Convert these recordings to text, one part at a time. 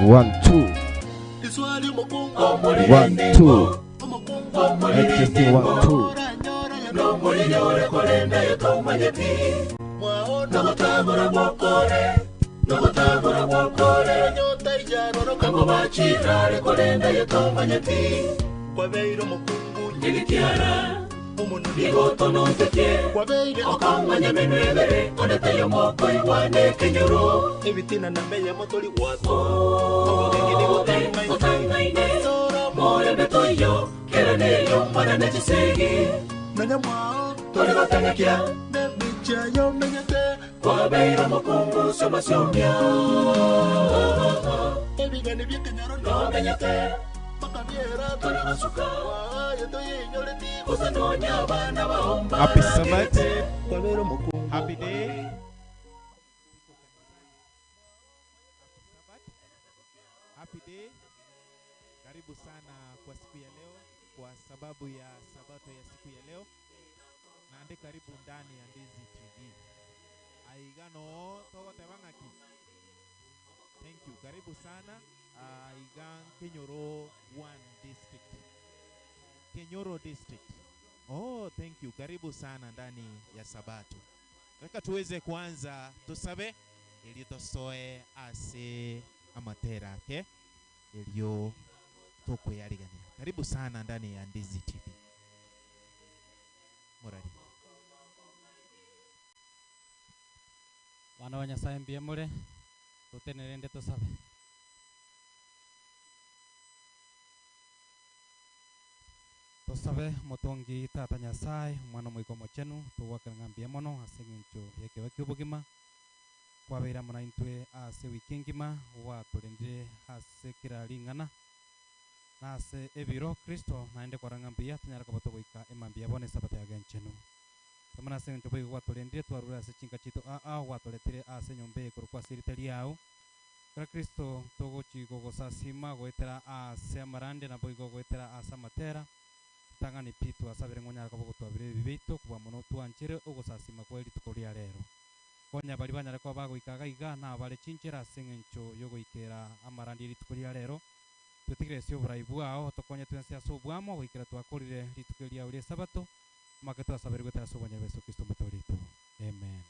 One, two. One, two. Mic testing, one, two. Happy Sabbath. Happy day. Happy day. Karibu sana kwa siku ya leo, kwa sababu ya sabato ya siku ya leo, nande karibu ndani ya Ndizi TV. Aigano togotebang'aki. Thank you. Karibu sana aiga Kenyoro 1 district. Kenyoro district. Oh, thank you. Karibu sana ndani ya sabato. Reka tuweze kuanza tusabe ili tosoe ase amatera ake iliyo tokweyarigania. Karibu sana ndani ya Ndizi TV. Murari. Bana ba Nyasaye mbuya more, totenerende tosabe. Tosabe motongi tata Nyasaye, omwana omoika omochenu, togwakera ng'a mbuya mono ase eng'encho ya ekeegwa kia obogima, kwabeire amo naintwe ase ewiki engima, gwatorendire ase kera ring'ana, na ase ebiro Kristo naende kwarora ng'a mbuya tonyare koba togoika emambia ya bono esabato yago enchenu. Amo nase eng'encho boigo gwatorendire twarure ase chinka chiaito aa, gwatoretire ase enyomba eye korokwa ase erita riao. Ekero Kristo togochi gogosasima goetera ase amarande naboigo goetera ase amatera, ritang'ani pi twasabire ng'a onyare koba ogotwabera ebibe biaito kobua mono twanchere ogosasima kwaye rituko ria rero. Konya baria banyare koba bagoika iga iga nabare chinchera ase eng'encho y'ogoikera amarandi ye rituko ria rero. Twetigire ase oborai bwao, tokonye twensi ase oboamo goikera twakorire rituko eriao ri'Esabato, omake twasabire goetera ase obonyene bwa Yeso Kristo Omotoori oito. Amen.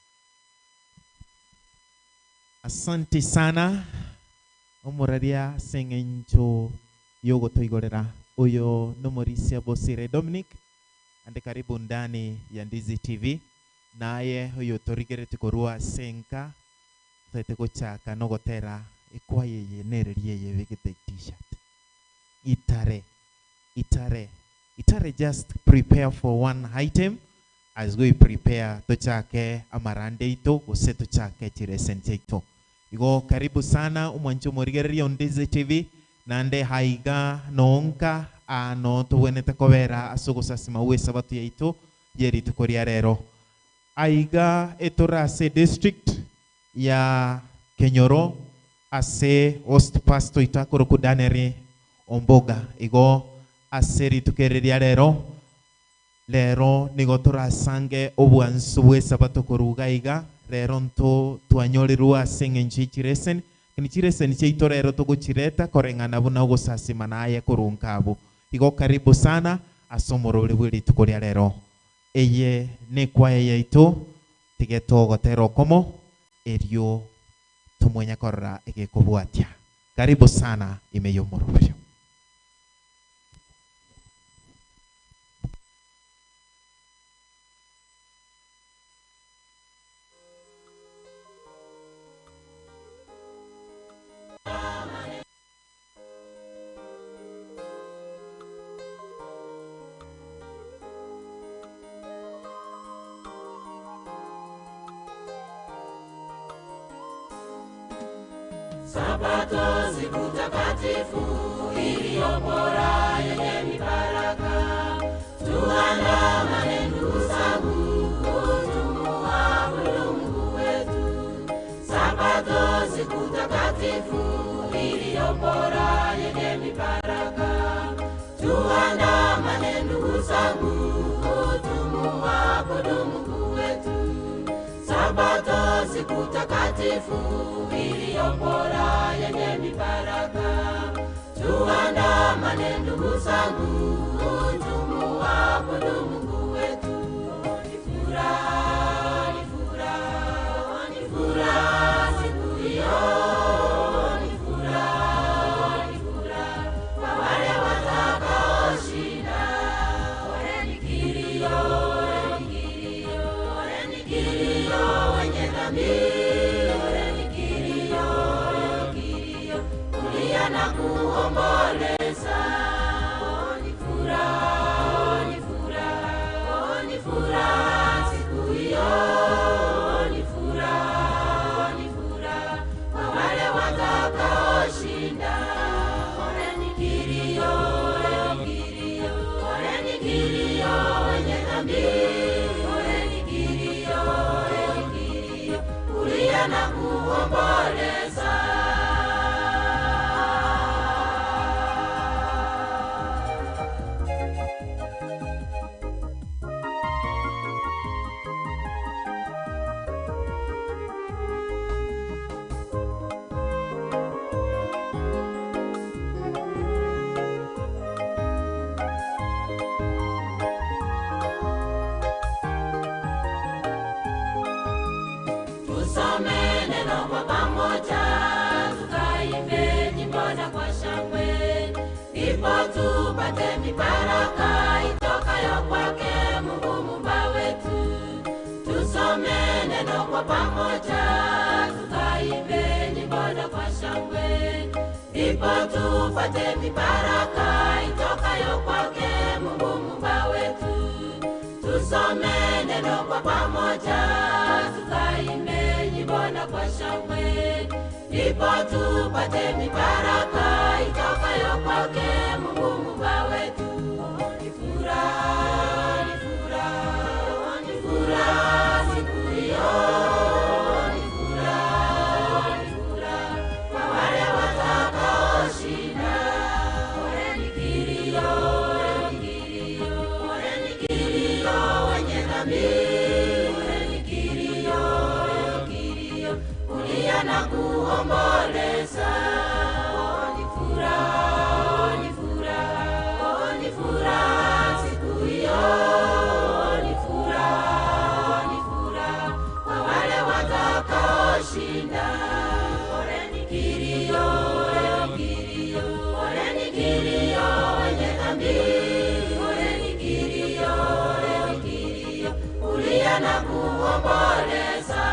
Asante sana omoraria ase eng'encho yogotoigorera. Oyo nomorisia Bosire Dominic ande karibu ndani ya Ndizi TV. Naye oyotorigereti korwa ase enka toete gochaka nogotera ekwaya eye nereri eye ebegete t-shirt. Itare, itare, itare just prepare for one item as we prepare tochake amarande aito gose tochake chireseni chiaito. Igo karibu sana omwanche omorigereria o Ndizi TV naende aiga nonka aa noo tobwenerete kobera ase ogosasima gw'esabato yaito ye rituko ria rero. Aiga etore ase edistrict ya Kenyoro ase host pastor oito akorokwa Daniel Omboga. Igo ase rituko eri ria rero, rero nigo torasange obwansu bw'esabato korwa iga iga. Rero nto twanyorirwe ase eng'encho ye chireseni, lakini chireseni chiaito rero togochireta koreng'ana buna ogosasima naye korwa nka abwo. Igo karibu sana ase omorori bwe rituko ria rero. Eye nekwaya yaito, tiga togotera okomo, erio tomwenye korora egekobwatia. Karibu sana ime y'omoroberio. Sabato siku takatifu iliyo bora yenye mibaraka, tuandamane ndugu zangu tumuabudu Mungu wetu. Sabato siku takatifu iliyo bora Sabato siku takatifu iliyo bora yenye mibaraka. Tuandamane ndugu zangu, tumuabudu Mungu wetu. Ni furaha, ni furaha, ni furaha siku hiyo, ni furaha, ni furaha kwa wale watakaoshinda. Ole ni kilio, ole ni kilio, ole ni kilio wenye dhambi, ole ni kilio, ole ni kilio, kulia na kuomboleza. Oh, ni furaha, ni furaha, oh, ni furaha siku hiyo, ni furaha, ni furaha kwa wale watakaoshinda. Ole ni kilio, ole ni kilio, ole ni kilio wenye dhambi, ole ni kilio, ole ni kilio, kulia na kuomboleza. Tusome neno kwa pamoja, tukaimbe nyimbo na kwa shangwe, ndipo tupate mibaraka itokayo kwake Mungu muumba wetu. Tusome neno kwa pamoja, tukaimbe nyimbo na kwa shangwe, ndipo tupate mibaraka itokayo kwake Mungu muumba wetu. Tusome neno kwa pamoja, tukaimbe nyimbo na kwa shangwe, ndipo tupate mibaraka itokayo kwake Mungu muumba wetu. Ni furaha, ni furaha, ni furaha siku hiyo, ni furaha, ni furaha kwa wale watakaoshinda. Ole ni kilio, ole ni kilio, ole ni kilio wenye dhambi, ole ni kilio, ole ni kilio, kulia na kuomboleza. Oh, ni furaha, ni furaha, oh, ni furaha siku hiyo, ni furaha, ni furaha kwa wale watakaoshinda. Ole ni kilio, ole ni kilio, ole ni kilio wenye dhambi, ole ni kilio, ole ni kilio, kulia na kuomboleza.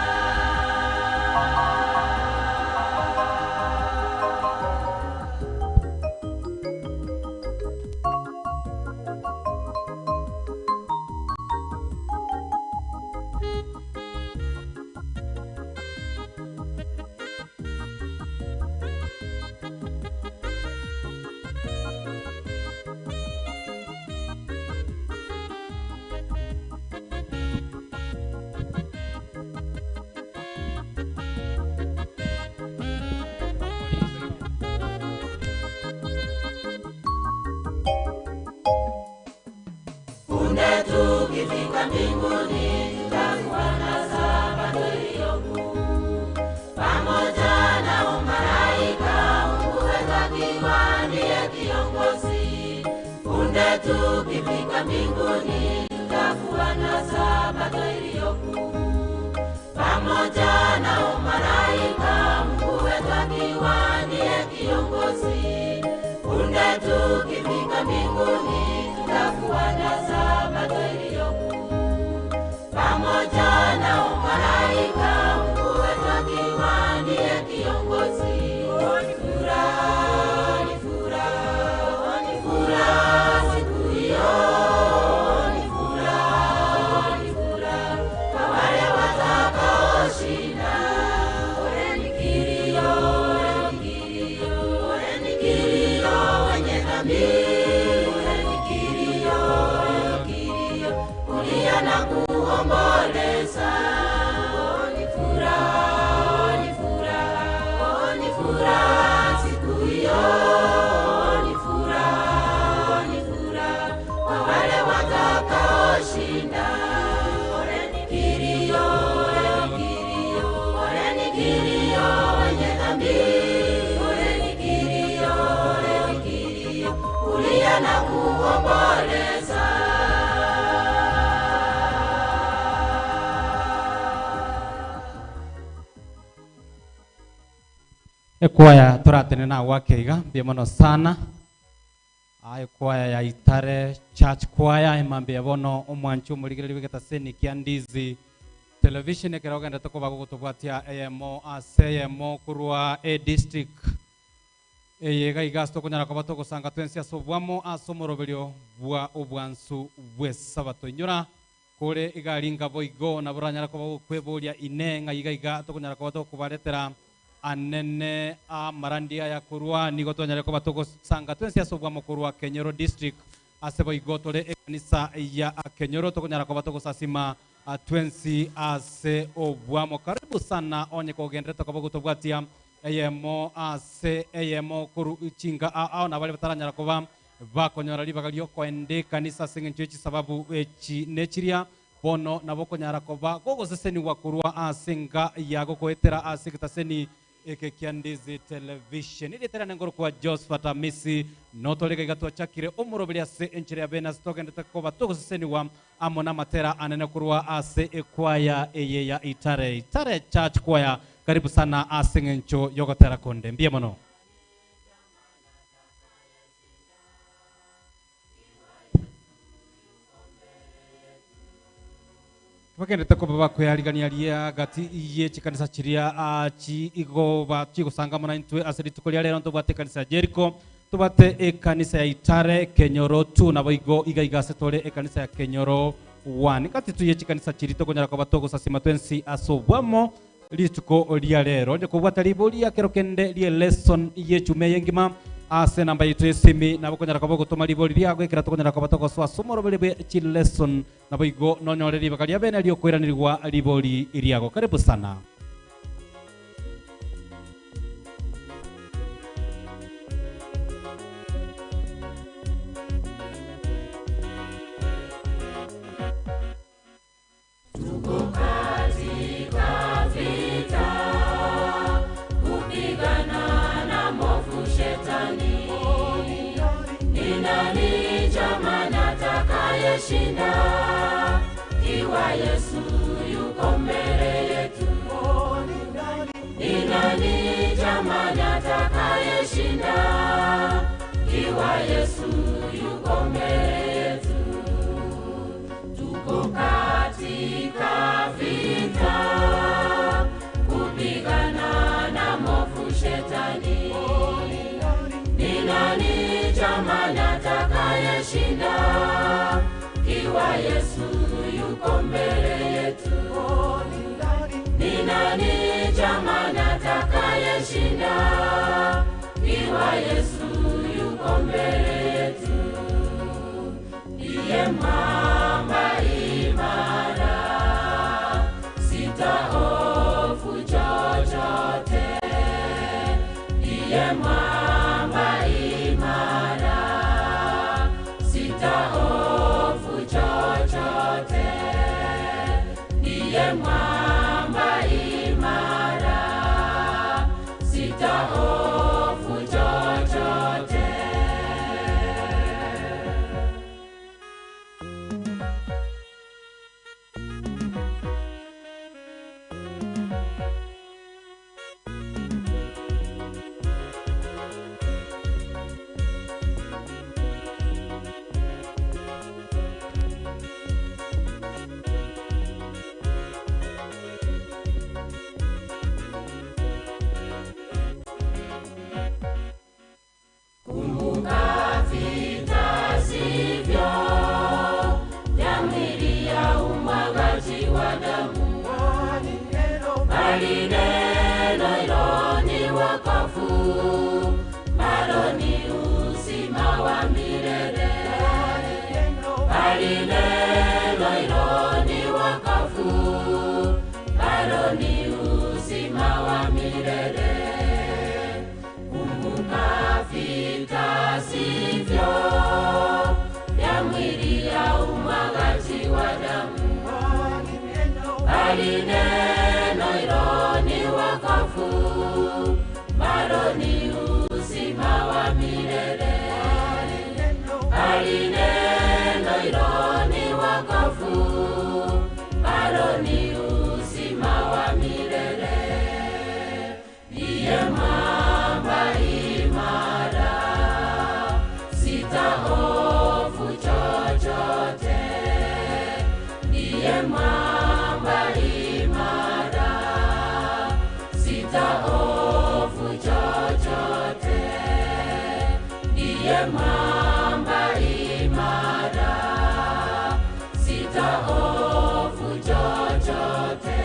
Punde tukifika mbinguni tutakuwa na sabato iliyo kuu, pamoja na malaika. Mungu wetu akiwa ndiye kiongozi. Punde tukifika mbinguni tutakuwa na sabato iliyo kuu, pamoja na malaika. Mungu wetu akiwa ndiye kiongozi. Punde tukifika mbinguni tutakuwa na sabato iliyo kuu, pamoja na malaika. Mungu wetu akiwa ndiye kiongozi. Ni furaha, ni furaha, ni furaha siku hiyo, ni furaha, ni Ekwaya toratene na gwake iga mbuya mono sana. Aye kwaya ya Itare Church Choir emambia bono omwancho omorigereri bw'egetaseni kia Ndizi Television ekero ogendete koba gogotobwatia eyemo ase eyemo korwa e district eye iga iga ase tokonyara koba togosanga twensi ase obwamo ase omoroberio bwa obwansu bw'esabato. Inyora kore iga aringa boigo nabo oranyare koba gokweboria ine ng'a iga iga tokonyara koba tokobaretera anene amarandi aya korwa nigo twanyare koba togosanga twensi ase obwamo korwa Kenyoro district ase boigo tore ekanisa ya Kenyoro tokonyara koba togosasima twensi ase obwamo. Karibu sana onye kogenderete koba gotobwatia eyemo ase eyemo koru chinga ao nabare bataranyara koba bakonyora ribaga riokoenda ekanisa ase eng'encho y'echisababu echi nechiria bono nabo okonyara koba gogoseseniwa korwa ase enga yago koetera ase egetaseni eke kia Ndizi Television. Erieta riane ngorokwa Josephat Amisi notorega iga twachakire omoroberi ase enchera ya bene ase togendete koba togoseseniwa amo n'amatera anene korwa ase ekwaya eye ya Itare. Itare Church Choir, karibu sana ase eng'encho yogotera konde. Mbuya mono. Bagendete koba bakoyarigania ria gati ye chikanisa chiria chigoba chigosanga muna intwe ase rituko ria rero ntobwate ekanisa ya Jericho, tobwate ekanisa ya Itare Kenyoro 2 nabo igo iga iga ase tore ekanisa ya Kenyoro 1. Gati tu ye chikanisa chiri tokonyara koba togosasima twensi ase obwamo rituko ria rero. Onye kobwata riboria kero kende rie lesson y'echume eye engima ase enamba yaito y'esimi nabo okonyara koba ogotoma ribori riago ekero tokonyara koba togosoa ase omoroberi bwe chilesson nabo igo nonyore ribaga ria bene riokoiranerigwa ribori riago. Karibu sana. Tuko katika vita kupigana na mwovu shetani. Ni nani jamani atakayeshinda ikiwa Yesu yuko mbele yetu? Ni nani jamani atakayeshinda ikiwa Yesu yuko mbele yetu? Tuko katika vita kupigana na mwovu shetani. Ni nani jamani atakayeshinda ikiwa Yesu yuko mbele yetu? Ni nani jamani atakayeshinda ikiwa Yesu yuko mbele yetu? Ndiye mwamba imara, sitahofu chochote. Ndiye mwamba imara, sitahofu chochote. Ndiye mwamba imara, sitahofu chochote. Kumbuka vita sivyo vya mwili ya umwagaji wa damu, bali neno hilo ni wokovu, bado ni uzima wa milele. Bali neno hilo ni wokovu, bado ni uzima wa milele. Kumbuka vita sivyo vya mwili ya umwagaji wa damu, bali neno hilo ni wokovu, bado ni uzima wa milele. Bali neno hilo ni wokovu, bado ni uzima wa milele. Ndiye mwamba chochote.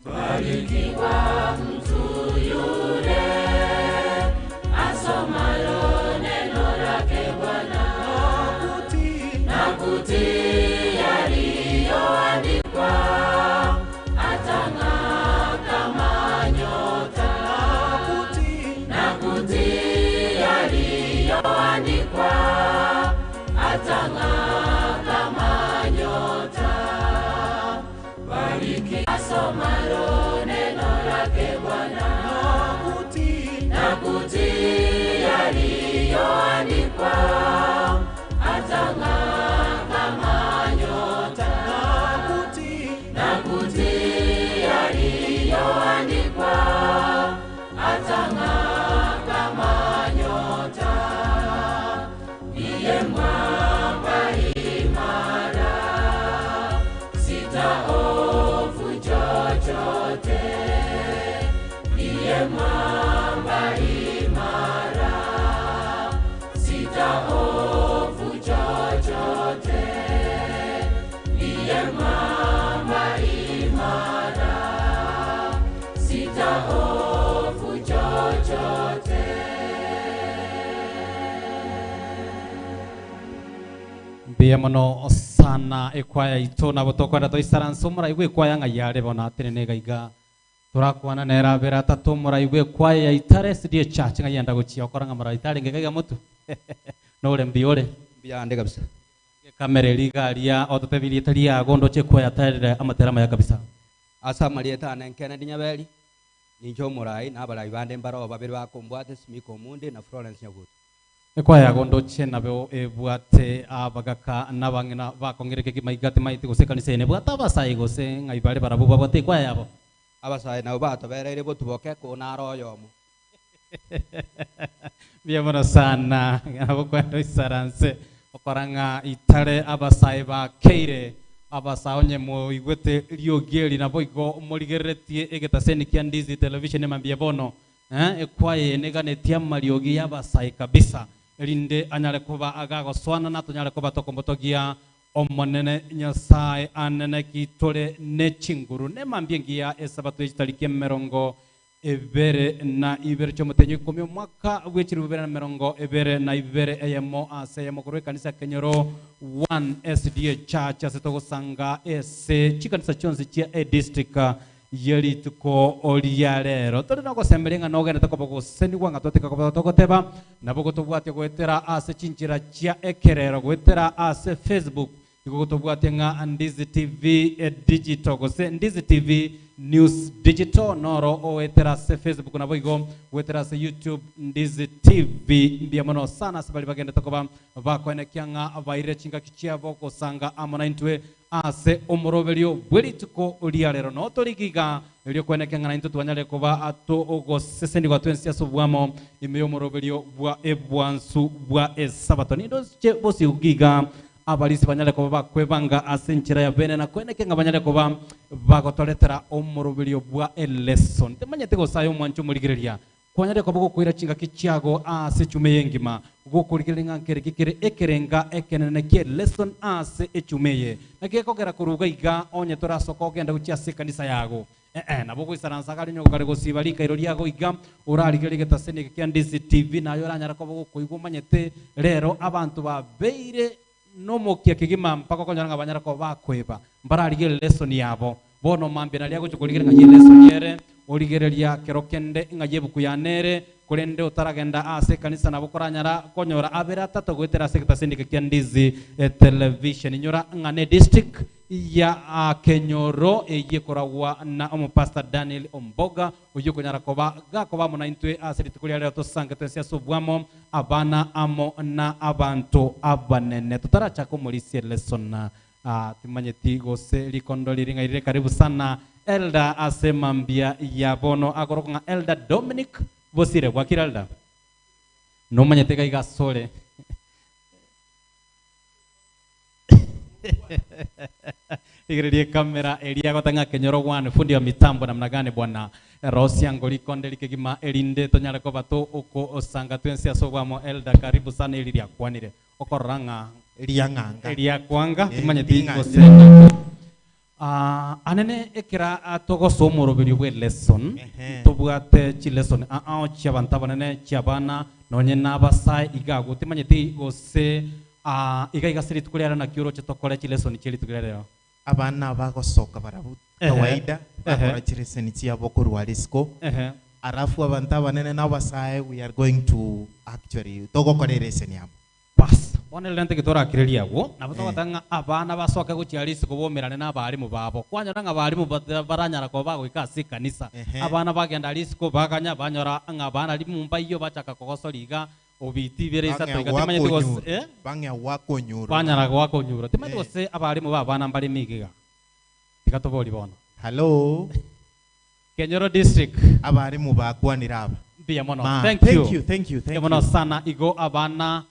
Barikiwa mtu yule asomalo neno lake Bwana na kutii yaliyoandikwa, atang'aa kama nyota. Na kutii yaliyoandikwa, atang'aa kama nyota. Bariki asomalo neno lake Bwana na kutii yaliyoandikwa, atang'aa kama nyota. Na kutii yaliyoandikwa, atang'aa kama nyota. Ndiye mwamba imara, sitahofu chochote. Ndiye mwamba imara, sitahofu chochote. Ndiye mwamba imara, sitahofu chochote. Mbuya mono sana ekwaya ito nabo tokwenda toisaransa omoraigu ekwaya ng'a yare bono atenene iga iga torakwana nere abere atato omoraigu ekwaya ya Itare SDA Church ng'a yenda gochia okora ng'a morai tarenge iga iga motu nore mbuya ore. Mbuya ande kabisa. Ekamera eria iga aria ototebi rieta riago ndoche ekwaya tarire amatera amaya kabisa. Ase amarieta ane Kennedy Nyaberi, ninche omorai na abarai bande mbaroo babere bakombwata, Smiko Omundi na Florence Nyaguto. Ekwaya yago ndoche nabo ebwate abagaka na abang'ina bakong'ire kegima iga timaeti gose ekanisa eye nebwate abasae gose ng'ai bare barabwo babwate ekwaya yabo. Abasae nabo batobereire botuboke ko naro oyomo. Mbuya mono sana nabo kwenda oisaranse okora ng'a itare abasae bakeire abasae onye moigwete riogi eri naboigo morigereretie egetaseni kia Ndizi Television mambia bono eh, ekwaya eye neganetie amariogi y'abasae kabisa erinde anyare koba agagosoana na tonyare koba tokomotogia Omonene Nyasae anene ki tore ne chinguru nemambia engiya esabato ye chitariki emerongo ebere na ibere chi'omotenyi ikomi omwaka bwe chilifu bibere na merongo ebere na ibere eyemo ase eyemo korwa ekanisa Kenyoro 1 SDA Church ase togosanga ese chikanisa chionsi chia edistrict ye rituko ria rero. Tore nogosemeria ng'a nogenete koba ogosesenigwa ng'a twateka koba togoteba nabo gotobwatia goetera ase chinchera chia ekerero goetera ase Facebook Igo gotobwatie ng'a Ndizi TV Digital gose Ndizi TV News Digital noro oetera ase Facebook naboigo goetera ase YouTube Ndizi TV. Mbuya mono sana ase baria bagendete koba bakoenekia ng'a bairire chingaki chiabo gosanga amo naintwe ase omoroberio bwe rituko ria rero. Noo torigie iga erio koenekia ng'a naintwe twanyare koba togosesenigwa twensi ase oboamo ime y'omoroberio bwa ebwansu bwa Esabato. Nindoche bosio iga Abarisi banyare koba bakwebanga ase enchera ya bene na koeneke ng'a banyare koba bagotoretera omoroberio bwa eleso. Ntimanyeti gose aye omwanche omorigereria kwanyare koba gokoira chingaki chiago ase echuma eye engima, gokorigereria ng'a nkereki kere ekerenga ekenene ki'eleson ase echuma eye. Naki gekogera korwa iga iga onye torasoka ogende gochia ase ekanisa yago. Ee, nabo ogoisaransa agare onye kare gosiba rikairo riago iga, orarigererie egetaseni eke kia Ndizi TV, naye oranyare koba ogokoigwa omanyete rero abanto babeire nomokia kegima mpaka okonyora ng'a banyare koba bakoeba, mbararigererie lesson yabo. Bono mambia naria agocha korigereria ng'a ye lesson ere, origereria kero kende ng'a ye ebuku yane ere, Korende otaragenda ase ekanisa nabo koranyara konyora abere atato goetera ase egetaseni eke kia Ndizi Television. Inyora ng'a ne district ya Kenyoro eyio ekoragwa na omopastor Daniel Omboga oyio okonyara koba gakoba amo naintwe ase rituko ria rero tosange twensi ase obwamo abana amo na abanto abanene. Totarachaka omorisia lesson timanyeti gose rikondo riri ng'a rire karibu sana Elder ase mambia ya bono akorokwa ng'a Elder Dominic Bosire. Bwakire Elder? Nomanyete iga iga asore. Rigereria ekamera eria agoteba ng'a Kenyoro one fundi wa mitambo namna gani bwana. Rosia ngo rikonde rikegima erinde tonyare koba togosanga twensi ase obwamo Elder karibu sana eri riakwanire. Okorora ng'a Riang'anga. Riakwanga Eh, timanyeti ring'ancha. gose ng'aki. Ah, anene ekera togosoa omoroberio bwe lesson, Ehe. tobwate chilesson ao chiabanto abanene, chiabana, nonye na abasae iga agwo. Timanyeti gose ah, iga iga ase rituko riarero naki oroche tokore chilesson chie rituko riarero. Abana bagosoka barabwo Ehe. kawaida bakora Ehe. chilesson chiabo korwa risiko Ehe. alafu abanto abanene na abasae we are going to actually togokora elesson amo. Bas, bono erende ntoki torakirerie agwo, nabo togoteba ng'a abana basoke gochia risiko bomerane nabarimu babo. Kwanyora ng'a abarimu baranyara koba bagoika ase ekanisa, abana bagenda risiko baganya, banyora ng'a abana rimu mbaiyo bachaka kogosoria iga, obiti ibere isato iga, timanyeti gose eh? Bang'ea goaka onyuro. Banyara goaka onyuro. Timanyeti gose abarimu ba abana mbare miga iga. Tiga toborie bono. Hallo. Kenyoro district. Abarimu bakwanire aba. Mbuya mono. Ma, Thank thank you. you, thank you, thank Mbuya mono you. sana igo abana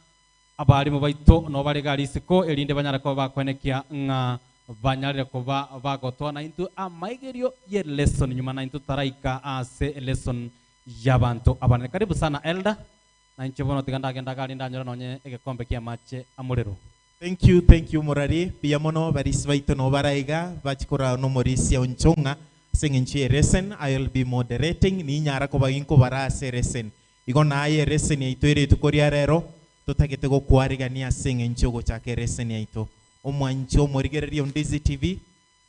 abarimu baito no bare iga risiko erinde banyare koba bakoenekia ng'a banyarire koba bagotoa naintwe amaigerio ye lesson nyuma naintwe totaraika ase lesson y'abanto abanene. Karibu sana elder. Nainche bono tiga ndagenda iga aria ndanyore nonye egekombe ki'amache amorero. Thank you, thank you Omorari, mbuya mono barisi baito noo bare aiga bachi korara nomorisia Onchong'a ase eng'encho ye lesson, I'll be moderating ninyara koba ginkobara ase lesson. Igo naye elesson yaito ere rituko ria rero totagete gokwarigania ase eng'encho yogochaka elesson yaito. Omwanchi omorigereria o Ndizi TV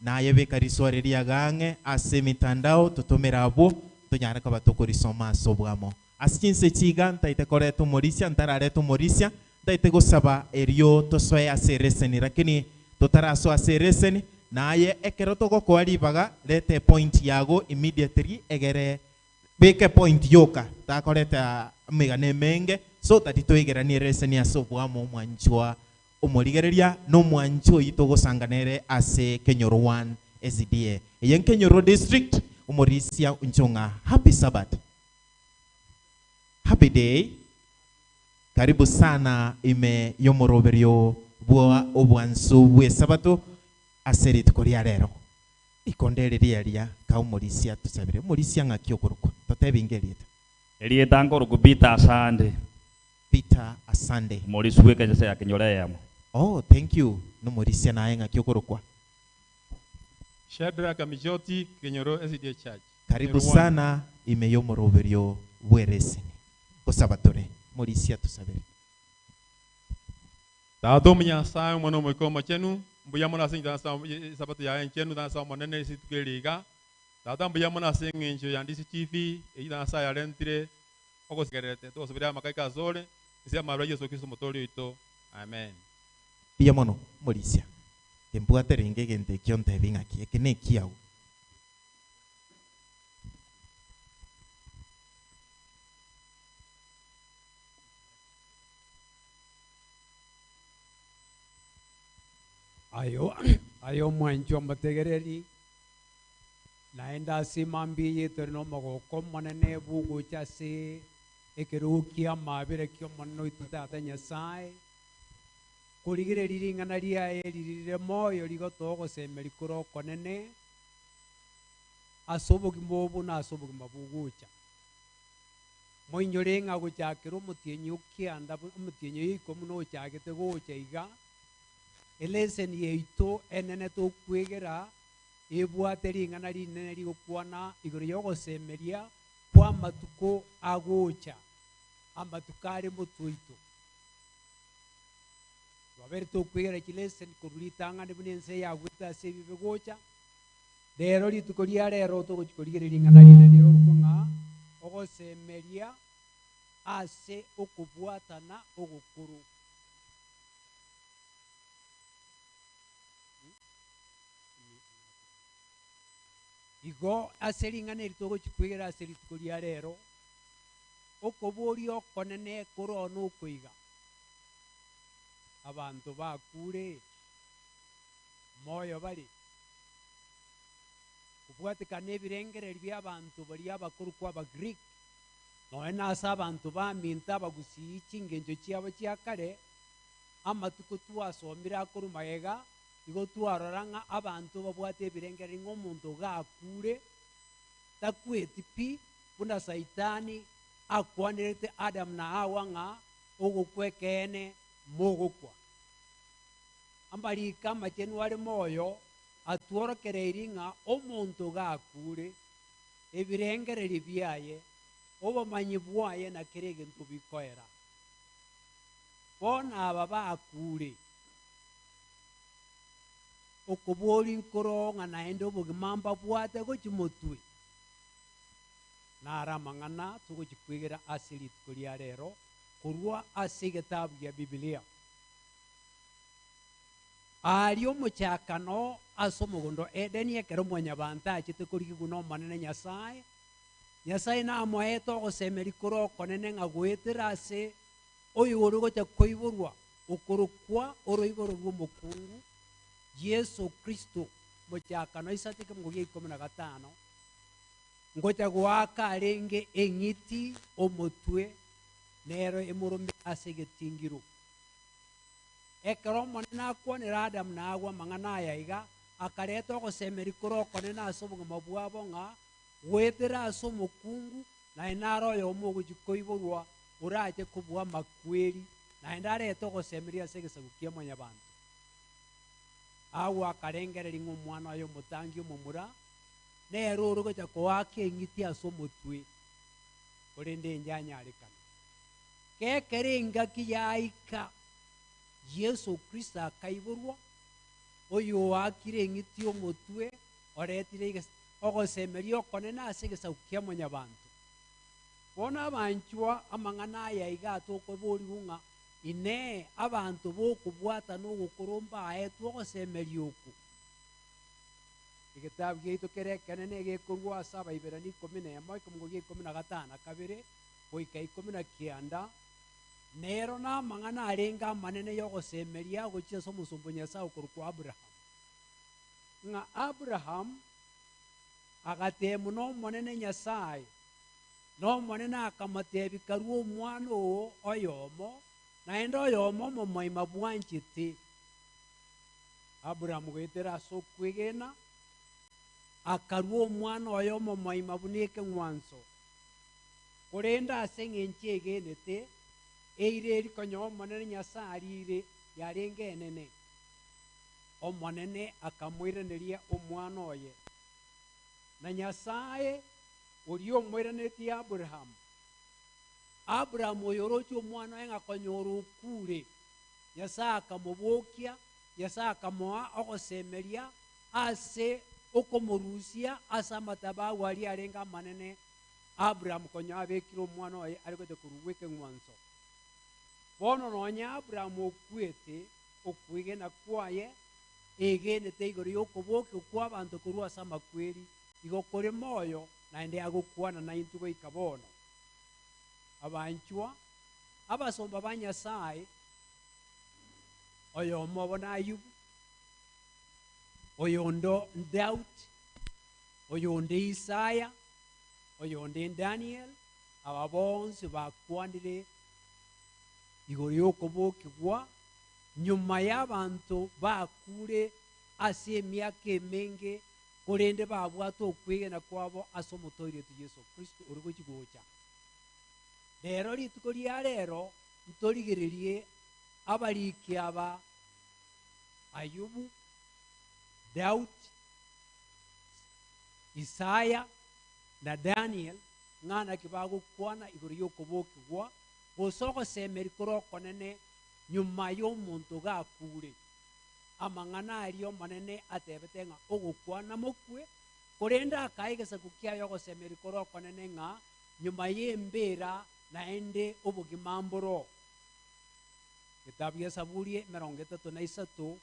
Naye beka riswari riago ang'e ase emitandao, totomere abwo, tonyare koba tokorisoma ase oboamo. Ase chinse echi iga ntaete koreta omorisia, ntarareta omorisia, ntaete gosaba erio tosoe ase ereseni, lakini totarasoa ase ereseni, naye ekero togokoa ribaga, reta epoint yago immediately egere beka epoint yoka, takoreta emegano emenge, so that toigeranie ereseni ase oboamo omwanchwa Omorigereria nomwanchi oyio togosanga nere ase Kenyoro 1 SDA. Eye nkenyoro district, omorisia Nchong'a. Happy Sabbath. Happy day. Karibu sana ime yomoroberio bwa obwansu bw'esabato ase rituko ria rero. Rikonda eri riaria ka omorisia tosabire. Omorisia ng'aki okorokwa? Totebi inga erieta. Erieta nkorokwa Peter Asande. Peter Asande. Omorisia bw'ekanisa ya Kenyoro eyemo. Oh, thank you. Nomorisia naye ng'aki okorokwa? Shadrack Michoti, Kenyoro SDA Church. Karibu Kenyoro one. sana ime y'omoroberio bw'ereseni. Nkosaba tore. Morisia tosabere. Tata Omonyasae, Omwana Omoika Omochenu, mbuya mono ase engencho ase Esabato yaye enchenu, Nyasae Omonene ase rituko eri iga. Tata mbuya mono ase engencho ya Ndisi TV, eyio Nyasae yarentire Ogosekererete togosabera amakaika asore, inse y'amarwa a Yeso Kristo Omotoori oito. Amen. Mbuya mono, omorisia. Timbwate renge egento ekio ntebi ng'aki eke nekiao. Aye, aye omwanchwa omotegereri, Naende ase mambia eye tore nomogoko omonene bw'ogocha ase ekerogo ki'amaabera ki'Omonene oito Tata Nyasae, korigereria ring'ana riaye riria rire moyo rigotoa ogosemeria kore okonene ase obogima obo na ase obogima bogocha. Moinyore ng'a gochakera omotienyi o kianda omotienyi oyo ikomi nochagete gocha iga, eleseni yaito enene tokwegera Ebwate ring'ana rinene rigokwana igoro y'ogosemeria kw'amatuko agocha, amatuko are motwe oito. Twabeire tokwegera chileseni korwa ritang'ani buna ense yagwete ase ebibe gocha. Rero rituko ria rero togochia korigereria ring'ana rinene rigorokwa ng'a ogosemeria. ase okobwatana ogokoro. Igo ase ring'ana eri togochia kwegera ase rituko ria rero, okoboria okonene kore oo nokoiga, Abanto bakure, moyo bare? Kobwatekana nebirengererio bi'abanto baria abakorokwa Abagreek, nonya nase abanto baminto abagusii chingencho chiabo chia kare, amatuko twasomire akorwa magega, igo twarora ng'a abanto babwate ebirengererio ng'a omonto gakure, takweti pi, buna Saitani akwanerete Adamu na Hawa ng'a ogokwa ekeene mogokwa. Amariko amachenu are moyo atworokereirie ng'a omonto gakure, ebirengererio biaye, obomanyi bwaye na kera egento bikoera. Bono aba bakure, okoboria nkoroo ng'a naende obogima mbabwate gochia motwe. Naro amang'ana togochia kwegera ase rituko ria rero korwa ase egetabu gia Bibilia. Aaria omochakano ase omogondo o Edeni ekero mwanyabanto achete korigigwa n'Omonene Nyasae, Nyasae namoete ogosemeria kore okonene ng'a goetera ase oyore ogocha koiborwa okorokwa oroiboro rw'omokungu, Yeso Kristo, mochakano isato ekemongo gia ikomi na gatano, ngocha goaka arenge eng'iti omotwe, nero emorome ase egetingiro. Ekero Omonene akwanire Adamu na Hawa amang'ana aya iga, akareta ogosemeria kore okonene ase obogima bwabo ng'a goetera ase omokungu, naye nare oyomo ogochia koiborwa orache kobua amakweri, naende arete ogosemeria ase egesaku kia mwanyabanto. Hawa akarengereria ng'a omwana oye omotangi omomura nere ore gocha koaka eng'iti ase omotwe, korende inche anyarekane. Gekero engaki yaika, Yeso Kristo akaiborwa, oyoakire eng'iti omotwe, oretire ogosemeria okonene ase egesaku kia mwanyabanto. Bono abanchwa, amang'ana aya iga atokoborigwa ng'a, Inee, abanto b'okobwatana ogokoro mbaetwe ogosemeria oko? Egetabu giaito kere ekenene egekorwa ase Abaiberania ikomi nemo, ekemungo gia ikomi na gatano na kabere, goika ikomi na kianda, nero namang'ana arenge amanene y'ogosemeria gochia ase omosomba o Nyasae okorokwa Abrahamu, ng'a Abrahamu agateemwa n'Omonene Nyasae, na Omonene akamoteebia, Karue omwana oo oyomo, naende oyomo omomoima bwanchete. Abrahamu goetera ase okwegena akarua omwana oye omomoima buna ekeng'wanso. Korende ase engencho egenete, eira eri konya Omonene Nyasae ariire yarenge enene. Omonene akamoiraneria omwana oye. Na Nyasae oria omoiranetie Abrahamu, Abrahamu oyoroche omwana oye ng'a konyora okure, Nyasae akamobokia, Nyasae akamoa ogosemeria ase okomorusia ase amatabau aria arenge amanene Abrahamu konya abekire omwana oye are gocha korugwa ekeng'wanso. Bono nonya Abrahamu okwete, okwegena kwaye egenete igoro y'okobokigwa kw'abanto korwa ase amakweri, igo kore moyo, naende agokwana naintwe goika bono. Abanchwa, abasomba ba Nyasae, oyomo obo n'Ayubu, oyonde Daudi, oyonde Isaya, oyonde Daniel, aba bonsi bakwanire igoro y'okobokigwa nyuma y'abanto bakure ase emiaka emenge, korende babwate okwegena kwabo ase Omotoori oito Yeso Kristo ore gochia gocha. Rero rituko ria rero ntorigererie abariki aba Ayubu, Daudi, Isaya, na Daniel, ng'a naki bagokwana igoro y'okobokigwa, gose ogosemeria kore okonene nyuma y'omonto gakure. Amang'ana aria Omonene atebete ng'a ogokwa namokwe, korende akaa egesaku kiaye ogosemeria kore okonene ng'a nyuma y'embeera. Naende obogima mboro. Getabu gia Saburi emerongo etato na isato,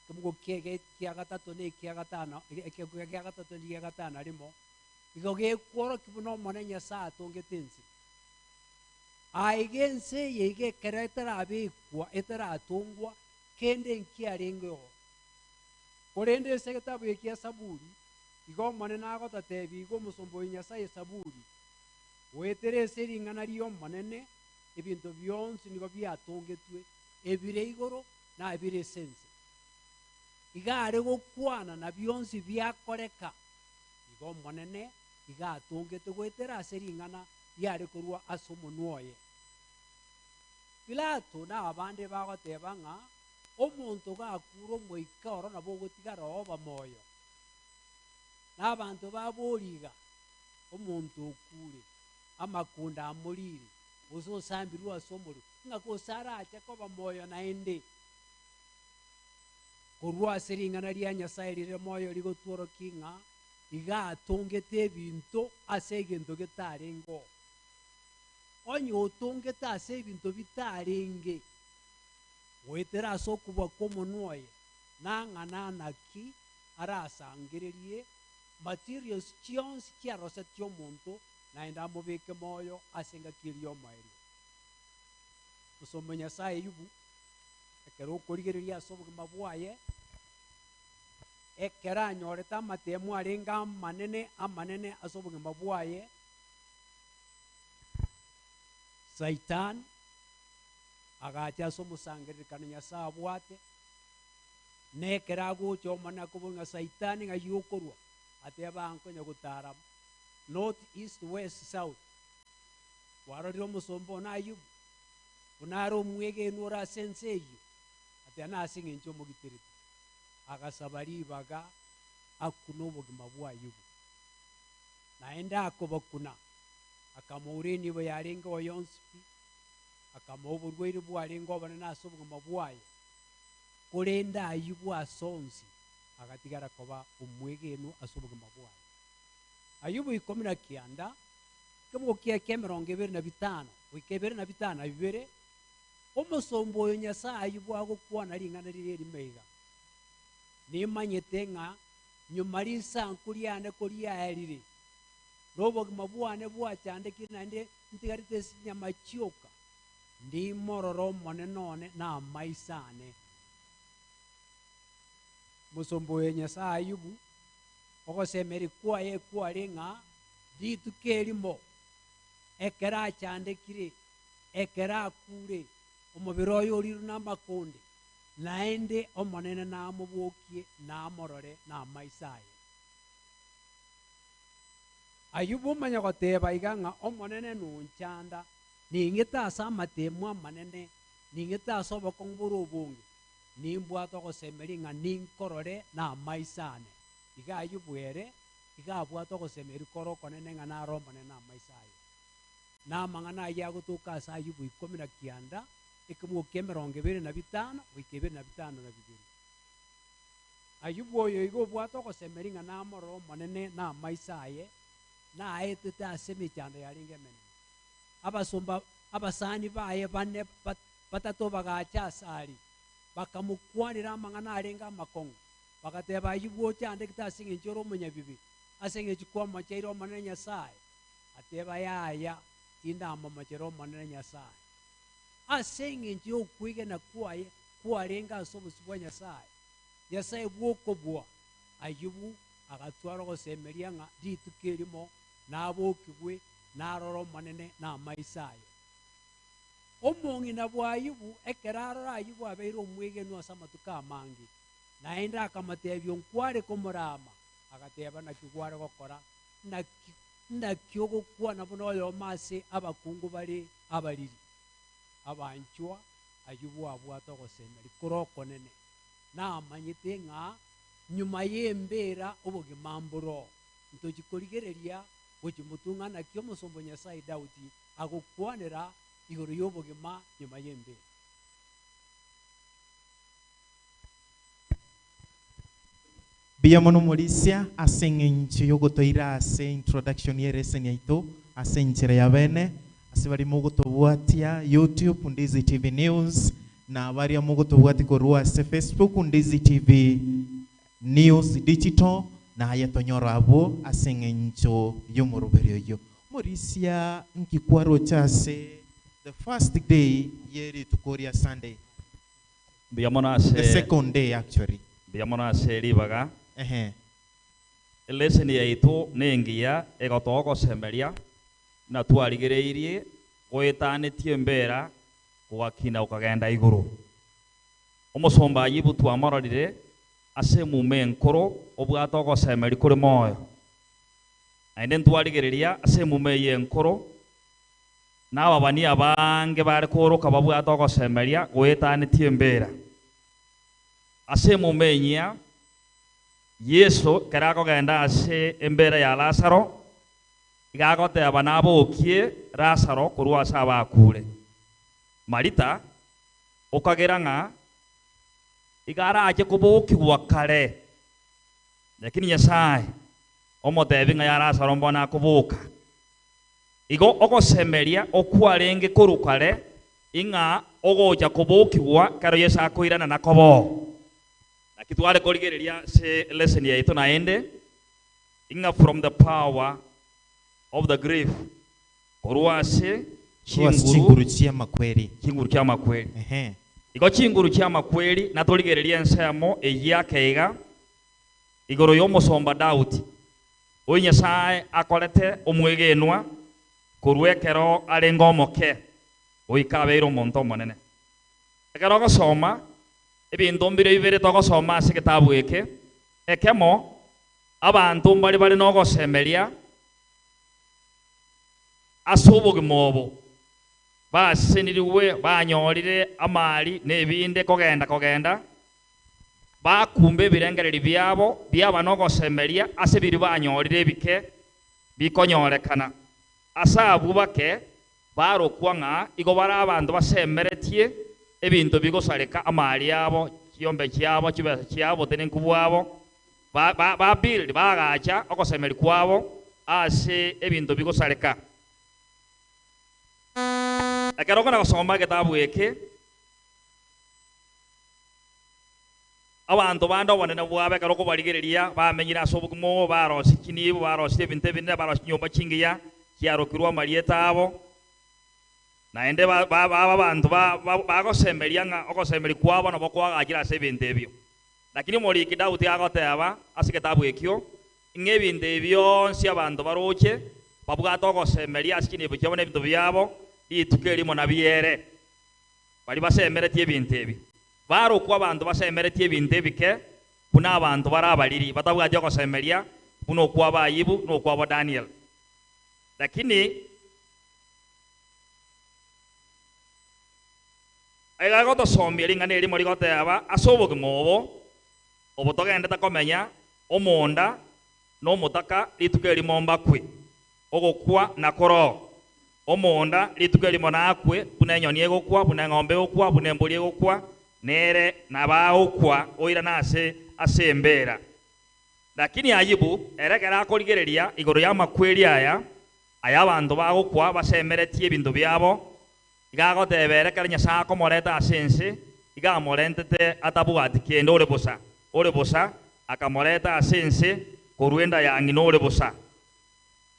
ekemogo kiege kia gatato na ekia gatano, ekemogo kia gatato na ekia gatano na rimo, igo gekworokia buna Omonene Nyasae atongete ense. Aiga ense eye iga ekero etarabekwa, etaratongwa, kende nkiarengeo. Korende ase egetabu eke gia Saburi, igo Omonene agotatebia iga omosomba oyo Nyasae Saburi, Goetera ase ring'ana ri'Omonene ebinto bionsi nigo biatongetwe, ebire igoro na ebire ase ense. Iga are gokwana na bionsi biakoreka. Igo Omonene iga atongete goetera ase ring'ana riare korwa ase omonwa oye. Pilato na abande bagoteba ng'a omonto gakure omoika oro nabo ogotigara oba moyo. Na abanto baboria iga, Omonto okure, amakonda amorire, gose osambirwe ase omorero, ng'a gose arache koba moyo naende? Korwa ase ring'ana ria Nyasae rire moyo rigotworokia ng'a iga atongete ebinto ase egento getarengeo. Onye otongete ase ebinto bitarenge, goetera ase okobua kw'omonwa oye, nang'ana naki arasangererie materials chionsi chiarosetie omonto naende amobeke moyo ase engaki eria y'omoerio. Mosomba Nyasae Ayubu, ekero okorigereria ase obogima bwaye, ekero anyorete amatemo arenge amanene amanene ase obogima bwaye, Saitani agacha ase omosangererekano Nyasae abwate, na ekero agocha Omonene akoboria ng'a Saitani ng'ai okorwa? Ateba aa nkonya gotara north, east, west, south. Kwarorire omosomba one Ayubu, buna are omwegenwa ore ase ense eyio? Ateba nase eng'encho omogiterete. Agasaba ribaga akune obogima bwa Ayubu. Naende akobakuna, akamoura enibo yarenge oyonsi pi, akamoa oborwaire bwarenge obonene ase obogima bwaye. Korende Ayubu ase onsi agatigara koba omwegenwa ase obogima bwaye. Ayubu ikomi na kianda, ekebugo kiaye ki'emerongo ebere na bitano goika ebere na bitano na bibere, omosomba oyo Nyasae Ayubu agokwana ring'ana riria erimo iga, Nimanyete ng'a nyuma risanku riane koriaerire, na obogima bwane bwachandekire naende ntigarete ase chinyama chioka, Ndimorore Omonene one namaiso ane. Omosomba oyo Nyasae Ayubu, ogosemeria kwaye kware ng'a rituko erimo, ekero achandekire, ekero akure, omobere oye orirwe namakonde, naende Omonene namobokie namorore namaiso aye. Ayubu omanya goteba iga ng'a Omonene nonchanda, Ning'ete ase amatemo amanene, ning'ete ase obokong'u bore obonge, nimbwate ogosemeria ng'a ninkorore namaiso ane. Iga Ayubu ere iga abwate ogosemeria kore okonene ng'a nare Omonene namaiso aye. Na amang'ana ayio agotoka ase Ayubu ikomi na kianda, ekemogo ki'emerongo ebere na bitano goika ebere na bitano na bibere. Ayubu oyo iga obwate ogosemeria ng'a namorore Omonene namaiso aye, naetete ase emechando yarenge emenene. Abasomba abasani baye bane batato bagacha asare, bakamokwanera amang'ana arenge amakong'u, bagateba, Ayubu ochandegete ase engencho ore omonyabibe, ase engencho kwamocheire Omonene Nyasae. Ateba, Yaya, tindamomochera Omonene Nyasae. Ase engencho y'okwegena kwaye kwarenge ase obosio bwa Nyasae, Nyasae bw'okobua, Ayubu agatwara ogosemeria ng'a rituko erimo nabokigwe narore Omonene namaiso aye. Omong'ina bw'Ayubu ekero arora Ayubu abeire omwegenwa ase amatuko amange, naende akamotebia onkware komorama, agateba, Naki gware gokora? Naki, naki ogokwana buna oyomo ase abakungu bare abariri? Abanchwa, Ayubu abwate ogosemeria kore okonene, namanyete ng'a nyuma y'embeera obogima mboroo. Ntochi korigereria gochia motung'ana naki omosomba o Nyasae Daudi agokwanera igoro y'obogima nyuma y'embeera. Mbuya mono Omorisia ase eng'encho y'ogotoira ase introduction y'ereseni yaito ase enchera ya bene. Ase bari mogotobwatia YouTube Ndizi TV News na baria mogotobwati korwa ase Facebook Ndizi TV News Digital naye tonyora abwo ase eng'encho y'omoroberi oyo. Morisia nki kwaroche ase the first day ye rituko ria Sunday. Mbuya mono The ase second day actually. mbuya mono ase ribaga Ehe. Eleseni yaitu nengiya egotoa ogosemeria na twarigereirie goetanetie embera gogakina gokagenda igoro omosomba ayibu twamororire ase emume enkoro obwate ogosemeri kore moyo naende ntwarigereria ase emume eye enkoro na ababani abange bare koroka babwate ogosemeria goetanetie embera ase emume enyia Yesu kera akogenda ase embera ya Lazaro iga agoteba nabokie Lazaro korwa ase abakure Marita okagera ng'a iga arache kobokigwa kare lakini Nyasaye omotebi ng'a ya Lazaro mbona akoboka igo ogosemeria okwarenge korwa kare ing'a ogocha kobokigwa kero Yesu akoirana nakobo naki tware korigereria ase lesson yaitu naende ing'a from the power of the grave korwa ase Korwa ase chinguru chinguru chia makweri. chinguru chia makweri Ehe. igo chinguru chia makweri natorigereria ensemo eyia akeiga igoro ya omosomba Daudi oyo Nyasaye akorete omwegenwa korwa ekero arenge omoke goika abeire omonto omonene ekero ogosoma ebinto mbire bibere togosoma ase egetabu eke ekemo abanto mbari bare na ogosemeria ase obogima obo baseniriwe banyorire amari na ebinde kogenda kogenda bakumba ebirengereri biabo biaba na ogosemeria ase biri banyorire ebike bikonyorekana ase abwo bake barokwa ng'a igo bare abanto basemeretie ebinto bigosareka amari yabo chiombe chiabo chibesa chiabo obotenenku bwabo ba build bagacha ogosemeri kwabo ase ebinto bigosareka ekero okona gosoma egetabu eke abanto bande obonene bwabo ekero okobarigereria bamenyire ase obogima obo barosia chinibo barosia ebinto ebinene barosia chinyomba chingiya chiarokirwe amarieta abo naende baba abanto bagosemeria ng'a ogosemeri kwabo nabo kwagachire ase ebinto ebio lakini omoriki Daudi agoteba ase egetabu ekio ng'a ebinto ebi bionsi abanto baroche babwate ogosemeria ase chinibo chiabo na ebinto biabo rituko erimo nabiere bari basemeretie ebinto ebi barokwa abanto basemeretie ebinto ebike buna abanto bare abariri batabwati ogosemeria buna okwabo Ayibu na okwabo Daniel lakini iga agotosomia ring'ana erimo rigoteba ase obogima obo obo togendete komenya omonda na omotaka rituko erimo mbakwe ogokwa nakoroo omonda rituko erimo nakwe buna enyoni egokwa buna eng'ombe egokwa buna embori egokwa nere nabagokwa oirana ase ase embera lakini Ayibu erekera akorigereria igoro ya makweri aya aya abanto bagokwa basemeretie ebinto biabo iga agoteba erekere Nyasaye akomoreta ase ense iga amorentete atabwati kende ore bosa akamoreta ase ense korwa enda ya ng'ina ore bosa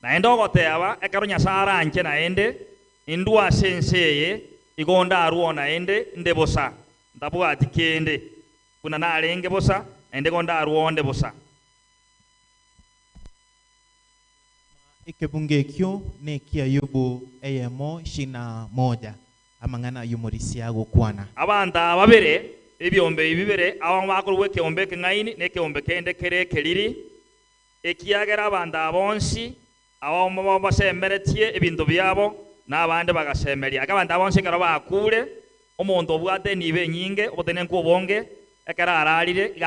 naende ogoteba ekero Nyasaye aranche naende indwa ase ense eye igo ndarwo naende nde bosa ntabwati kende buna narenge bosa naende igo ndarwo onde bosa Ekebungo ekio nekia Ayubu eyemo ishina moja amang'ana ayumorisia gokwana abanto aba babere ebiombe ebi bibere abamo bakorwa ekeombe ekeng'aini na ekeombe kende kere ekeriri ekiagera abanto aba bonsi abamo basemeretie ebinto biabo na abande bagasemeria ake abanto aba bonsi ekero bakure omonto obwate enibo enyinge obotenenku obonge ekero ararire iga.